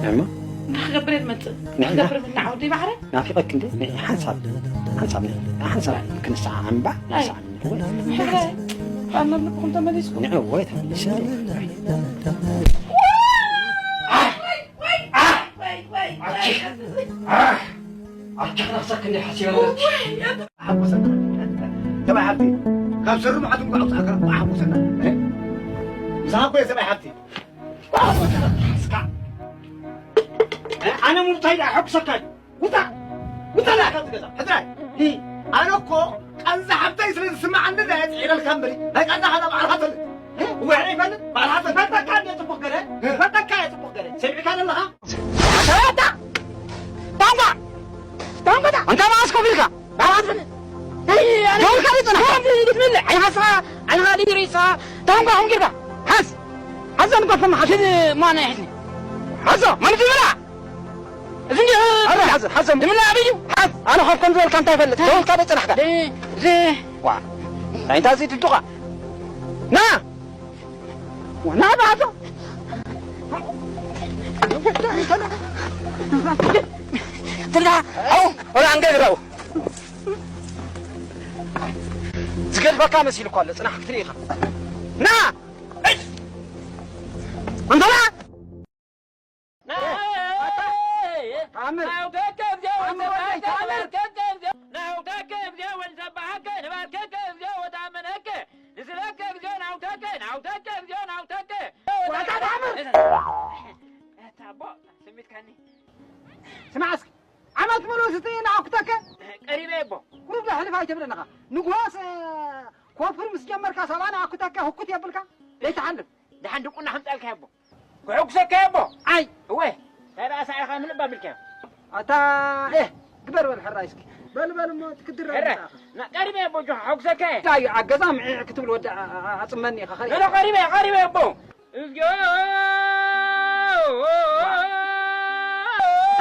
እሞ እንታይ ክገብር እየ ዝመጽእ? እንታይ ክገብር ምናዓው ደይ ባሕረ? ናፊቐክ እንዴ? ናይ ሓንሳብ፣ ሓንሳብ፣ ሓንሳብ ክንሰዓዓም እምባ፣ ኣይ። ንሰዓዓም። ሕራይ፣ ባና ልብኹም ተመሊስኩም። ንዕወ ተመሊስና። ኣቲ ክነኽሰክ እንዴ ሓሲበ ነበርኩ። ኣሓጎሰና። ሰብኣይ ሓብቲ፣ ካብ ስሩ መዓት እንኳ ኣውጻእካ፣ ኣሓጎሰና። እ? ምሳኻ እኮ እየ ሰብኣይ ሓብቲ። ኣሓጎሰና። እ? ኣነ ሙርታይ ደኣ ኣሐጉሰካ እዩ። ውጣ! ውጣ ደኣ ካብዚ ገዛ። ሕድራይ። ሂ፣ ኣነ እኮ ቃንዛ ሓብተይ ስለ ዝስምዓኒ ደኣ ጽዒረልካ እምበሪ፣ ናይ ቃንዛኻ ባዕልኻ ትፈልጥ። እ? ውዕል ይፈልጥ፣ ባዕልኻ ትፈልጥ። ፈተካ እንደ ጽቡቕ ገለ፣ እ? ፈተካ እየ ጽቡቕ ገለ። ሰሚዕካ ዘለኻ? ታንካ! ታንካ! ታንካ! ኣንታ መዓስ ኮፍ ኢልካ? ባዕልኻ ትፈልጥ። ደው ኢልካ ዘይጽናሕ። ደው ኢልካ ዘይጽናሕ። ዓይንኻ ስኻ፣ ዓይንኻ ድዩ ርእስኻ? ታንካ ኹም ጌርካ። ሓዝ! ሓዝ ኣንኳ ከም ሓዝ። ማን ኣይሕዝኒ? ሓዞ! ማን ትብላ? እዚ እንዲሁ ኣረ፣ ሓዘ፣ ሓዘ። ትምላ ኣበይ እዩ? ሓዝ፣ ኣነ ካብ ከም ዝበልካ እንታይ ይፈልጥ? ደው ኢልካ ደይ ጽናሕካ። ደ-፣ ደ-፣ ዋ፣ እንታይ እንታይ እዚ ድዱኻ? ና! ዋ፣ ና፣ ና፣ ሓዞ። ትምላ፣ ኣው፣ ወላ ኣንገድራው። ዝገድፈካ መሲሉ እኮ ኣሎ፣ ጽናሕ ክትርኢ ኢኻ። ና! ኣንታ ና! ስማዕ እስኪ፣ ዓመት ሙሉ ስቲ ንዓኩተከ? ቀሪበ እቦ። ቁሩብ ዶ ሕልፍ ኣይትብለንኻ? ንጉሆስ ኮፍር ምስ ጀመርካ ሰብኣ ንዓኩተከ ህኩት የብልካ? ዘይትሓልፍ። ደሓን ድቁና ከምጻልካ እቦ። ክሕጉሰካ እየ እቦ። ኣይ። እወ። እንታይ ደኣ ሳዕርኻ ምልእ ኣቢልካዮ? ኣታ፣ ኤህ፣ ግበር በል ሕራይ እስኪ። በል፣ በል እሞ ትክድር ሕራይ። መጻእኻ። ና፣ ቀሪበ እየ እቦ፣ ጆ፣ ሕጉሰካ እየ። እንታይ እዩ፣ ኣብ ገዛ ምዒዕ ክትብል ወዲ ኣ-፣ ኣ-፣ ኣጽመኒ ኢኻ፣ ኸሪኻ። ኖ፣ ኖ፣ ቀሪበ እየ፣ ቀሪበ እየ እቦ። እዝግዮ።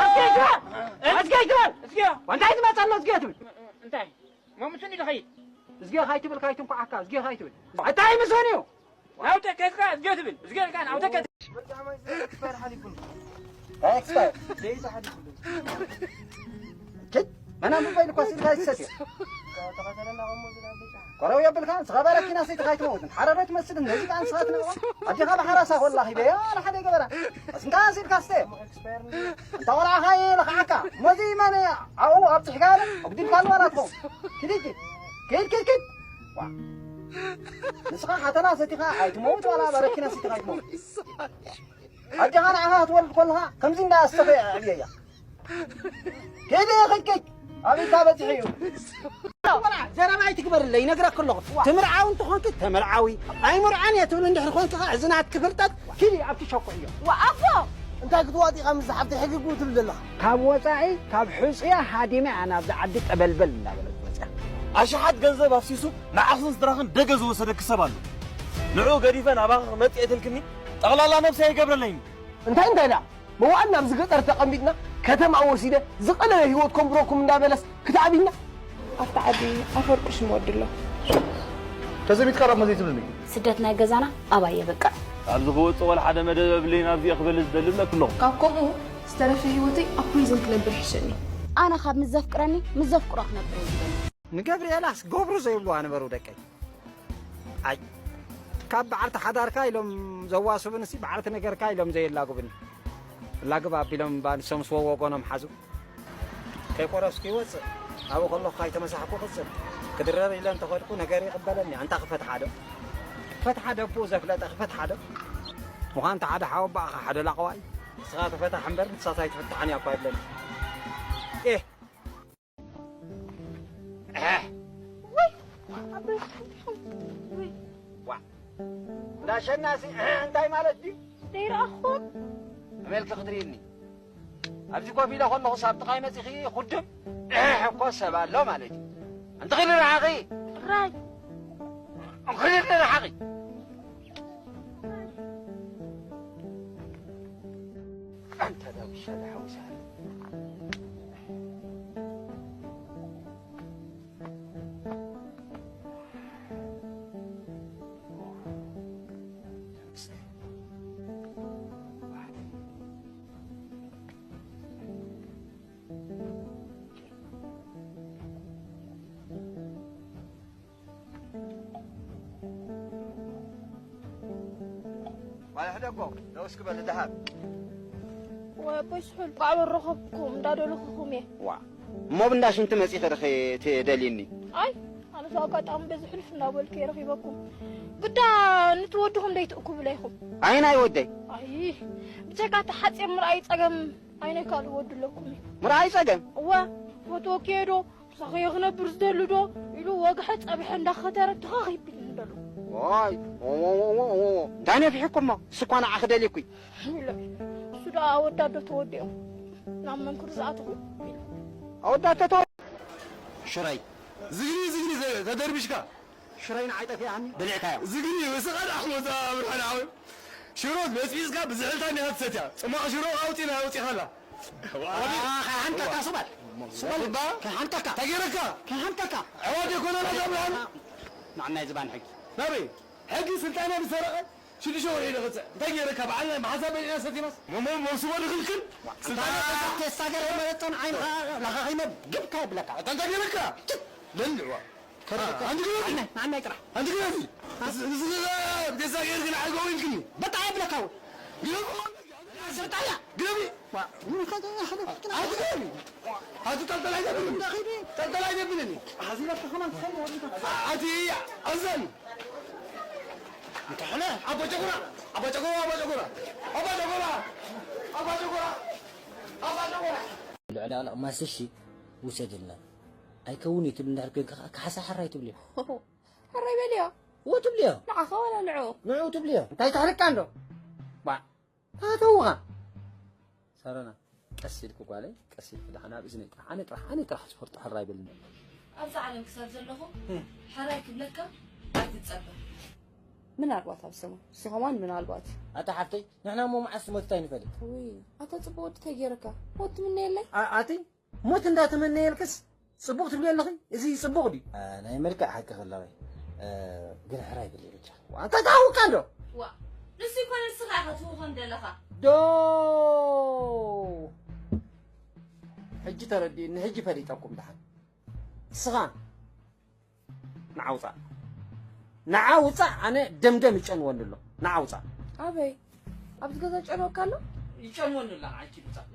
ኣዝጊ ኣይትበል! እ? ኣዝጊ ኣይትበል! እዝግዮ። እንታይ ዝመጸ ኣሎ እዝግዮ ትብል? እንታይ? መምሱኒ ዝኸይድ። እዝጌ ካይትብል ካይትንኳዓካ፣ እዝጌ ካይትብል። እንታይ ምስን እዩ? ናውተ ከዝካ እዝጌ ትብል። እዝጌ ኢልካ ናውተ ከዝ- እንታይ ኤክስፓየር? ደይታ ሓሊፉ። ችት፣ መና ምባይ ልኳ ሲልካ ይሰትዮ። ቆረው የብልካ፣ ዝኸበረ ኪና ሰይቲ ካይትመውትን። ሓረረት መስልን ነዚ ቃን ስኻት ነዋ። ኣዲኻ ብሓራሳ ኮላ ኺበያ፣ ኣላ ሓደ ገበራ። እስንካ ሲልካ ስተ። እንተ ቆልዓኻ እየ ለኽዓካ። ሞዚ መን ኣብኡ ኣብፅሕካ ኣለ? ኣጉዲልካ ኣለዋ ናትኩም። ኪድ፣ ኪድ፣ ኪድ፣ ኪድ፣ ኪድ። ዋ። ንስኻ ሓተና ሰቲኻ ኣይትመውት ዋላ በረኪና ሰቲኻ ኣይትመውት። ኣዴኻ ንዓኻ ክትወልድ ከለኻ ከምዚ እንዳ ኣስተኸ ኣዕብየያ። ኪድ፣ ኪድ፣ ኪድ። ኣበይካ በፂሑ እዩ? ቆልዓ፣ ዘረባ ኣይትግበርለይ፣ ይነግረክ ኣለኹ። ትምርዓዊ እንተኾንኪ ተመርዓዊ፣ ኣይምርዓን እየ ትብል እንድሕር ኮንኪ ኸዓ፣ እዚ ናትኪ ፍልጠት ኪዲ ኣብቲ ሸኩዕዮ። ወኣፎ! እንታይ ክትዋጢ ኢኻ ምስ ዝሓፍተይ ሕግጉ ትብል ዘለኻ? ካብ ወጻኢ፣ ካብ ሕጹያ ሃዲመ እያ ናብዚ ዓዲ ጠበልበል እንዳበለት መጽያ። ኣሽሓት ገንዘብ ኣፍሲሱ ንዓኽን ስድራኽን ደገ ዝወሰደኪ ሰብ ኣሎ። ንዕኡ ገዲፈ ናባኺ ክመጽእ እየ ትልክኒ? ጠቕላላ ነብሰይ ኣይገብረለይን። እንታይ እንታይ ደኣ? መዋእል ናብዚ ገጠር ተቐሚጥና፣ ከተማ ወሲደ ዝቐለለ ህይወት ከንብረኩም እንዳበለስ ክትኣብይና? ኣብቲ ዓዲ ኣፈርቁ ሽም ወዲ ኣሎ። ተዘሚትካ ዳሞ ዘይትብልኒ? ስደት ናይ ገዛና ኣባይ የበቅዕ። ኣብዚ ክወጽእ ወላ ሓደ መደብ የብለይን፣ ኣብዚ እየ ክበሊ ዝደሊ እብለኪ ኣለኹ። ካብ ከምኡ ዝተረፈ ህይወተይ ኣብ ፕሪዝን ክነብር ይሕሸኒ። ኣነ ካብ ምስ ዘፍቅረኒ ምስ ዘፍቅሮ ክነብር እየ ዝደሊ። ንገብርኤላስ ገብሩ ዘይብልዋ ንበሩ ደቀይ። ኣይ፣ ካብ በዓልቲ ሓዳርካ ኢሎም ዘዋስቡንሲ በዓልቲ ነገርካ ኢሎም ዘየላግቡኒ። ላግብ ኣቢሎም እባ ንሶም ስወ ወገኖም ሓዙ። ከይቆረስኩ ይወፅእ። ኣብኡ ከለኹ ካይተመሳሕኩ ቅፅል። ክድረር ኢለ እንተኸድኩ ነገር ይቕበለኒ። ኣንታ ክፈትሓ ዶ? ክፈትሓ ዶ? ብኡ ዘፍለጠ ክፈትሓ ዶ? ምዃን እቲ ሓደ ሓወባእኻ ሓደ ላቕዋይ። ንስኻ ክፈታሕ እምበር ንሳስ ኣይትፍታሕን እያ እኮ ኣይብለኒ። ኤህ! ዋ። እንዳ ሸናሲ እንታይ ማለት ድዩ? ዘይረኣኹም። ኣመልኪ ክትርእይኒ። ኣብዚ ኮፍ ኢለ ከለኹስ ኣብ ጥቓይ መጺኺ ኩድም እኮ ሰብ ኣሎ ማለት እዩ። ኣንቲ ኺዲ ርሓቒ። ራይ። ኺዲ ርሓቒ። ኣንታ ዳጉሻ ዝሓውሳ። ሕደጎ፣ ደው እስኪ በል፣ ደሃብ። ወይ ኣቦይ ስሑል፣ ብዓል ረኸብኩም፣ እንዳደለኹኹም እየ። ዋ፣ እሞ ብንዳ ሽንቲ መጺኺ ርኺ ትደልይኒ? ኣይ፣ ኣነስ ኣጋጣሚ በዚ ሕልፍ እንዳበልኩ እየ ረኺበኩም። ግዳ ንቲ ወድኹም ደይትእኩብለይኹም። ኣይ፣ ናይ ወደይ። ኣይ፣ ብጀካ እቲ ሓጺር ምርኣይ ጸገም፣ ኣይ፣ ናይ ካልእ ወዲ ኣለኩም እዩ። ምርኣይ ጸገም? እወ፣ ፈትወኪ እየ ዶ፣ ምሳኺ እየ ክነብር ዝደሊ ዶ፣ ኢሉ ወግሐ ጸብሐ እንዳኸተረ ትኸኽ ይብል እንደሎ። ዋይ፣ ኦ፣ ኦ፣ ኦ፣ ኦ፣ ኦ። እንታይ ነፊሕኩሞ? እሱ እኳ ንዓኺ ደልዩኪ። ኢለ። እሱ ደኣ ኣወዳት ዶ ተወዲኦም? ናብ መንክር ዝኣተኹ? ኣወዳት ተተወ-፣ ሽራይ። ዝግኒ፣ ዝግኒ፣ ዘ-፣ ተደርቢሽካ። ሽራይ ንዓይ ጠፊኣኒ፣ በሊዕካዮ። ዝግኒ፣ እስኻ ደኣ ሞዛ ብርሃን ዓወይ። ሽሮ በስቢስካ ብዝሕልታ እንዲኻ ትሰትያ። ጽማቕ ሽሮ ኣውጺና ኣውጺኻላ። ከይሓንቀካ ሱባል። ሱባል። እባ? ከይሓንቀካ። እንታይ ገይረካ? ከይሓንቀካ። ኣሕዋት የኮነና እዛ ብርሃን። ንዓናይ ዝባን ሕጊ። ናበይ? ሕጊ ስልጣና ዝሰረቐ ሽዱሽተ ወርሒ ደቕጽዕ። እንታይ ገይረካ? በዓል ናይ መሓዛ በሊዕና ሰቲናስ? ሞ-፣ ሞ-፣ መውስቦ ድኽልክል? ስልጣና ኣታ ተሳገር መለጦን ዓይንኻ ለኻኺመ ግብካ ይብለካ። ኣታ እንታይ ገይረካ? ለንድዕዋ። ከረድካ። ኣንቲ ግረቢ። ንዓናይ ጥራሕ። ኣንቲ ግረቢ። እዚ፣ እዚ፣ እዚ፣ ብገዛ ገይር ግን ዓገው ኢልክኒ። በጣ ይብለካ እውን። ግረቢ። ስልጣያ። ግረቢ። ዋ፣ ምን ከ-፣ ኣንቲ ግረቢ። ኣንቲ ጠልጠል ኣይደብልኒ። እንዳኺዲ። ጠልጠል ኣይደብልኒ። ሓዚና ተኸማን ትኸይድ ወዲካ። ኣንቲ ኣዘን። እንተኾነ። ኣባ ጨጉራ፣ ኣባ ጨጉራ፣ ኣባ ጨጉራ፣ ኣባ ጨጉራ፣ ኣባ ጨጉራ፣ ኣባ ጨጉራ። ልዕሊ ኣለቕ ማስሺ ውሰድልና። ኣይከውን እዩ ትብል እንድሕር ኮይንካ ከዓ ካሕሳ ሕራይ ትብልዮ። ሕራይ በልዮ። እዎ ትብልዮ። ንዓኻ ዋላ ንዕኡ? ንዕኡ ትብልዮ። እንታይ ተሕርቃ እንዶ? ባ፣ ታተውኻ። ሳሮና፣ ቀስ ኢልክ ጓለይ፣ ቀስ ኢልክ ደሓን ኣብ እዝነይ ጥራሕ፣ ኣነ ጥራሕ፣ ኣነ ጥራሕ ዝፈልጦ ሕራይ በልኒ። ኣብዚ ዓለም ክሳብ ዘለኹ እህ። ሕራይ ክብለካ ኣይትጸበ። ምናልባት ኣብ ሰሙን፣ ንሱ ከማን ምናልባት። ኣታ ሓፍተይ፣ ንሕና እሞ መዓስ ትሞት እንታይ ንፈልጥ? ውይ፣ ኣታ ጽቡቕ ወዲ እንታይ ገይረካ? ሞት ትምነየለይ? ኣ-፣ ኣቲ ሞት እንዳተመነየልክስ ጽቡቕ ትብሊ ኣለኺ? እዚ ጽቡቕ ድዩ? ኣ፣ ናይ መልክዕ ሓቂ ከለኺ፣ እ፣ ግን ሕራይ በሊ ብቻ። ዋ፣ እንታይ ተሃውካ ኣሎ? ዋ፣ ንሱ ይኮነ ንስኻ ኢኻ ትህውኾ እንደለኻ። ዶ፣ ሕጂ ተረዲእኒ፣ ሕጂ ፈሊጠኩም ደሓን። ንስኻ ንዓ ውጻእ። ንዓ ውጻእ፣ ኣነ ደምደም ይጨንወኒ ኣሎ። ንዓ ውጻእ። ኣበይ? ኣብዚ ገዛ ጨንወካ ኣሎ? ይጨንወኒ ኣሎ፣ ንዓ ኪድ ውጻእ።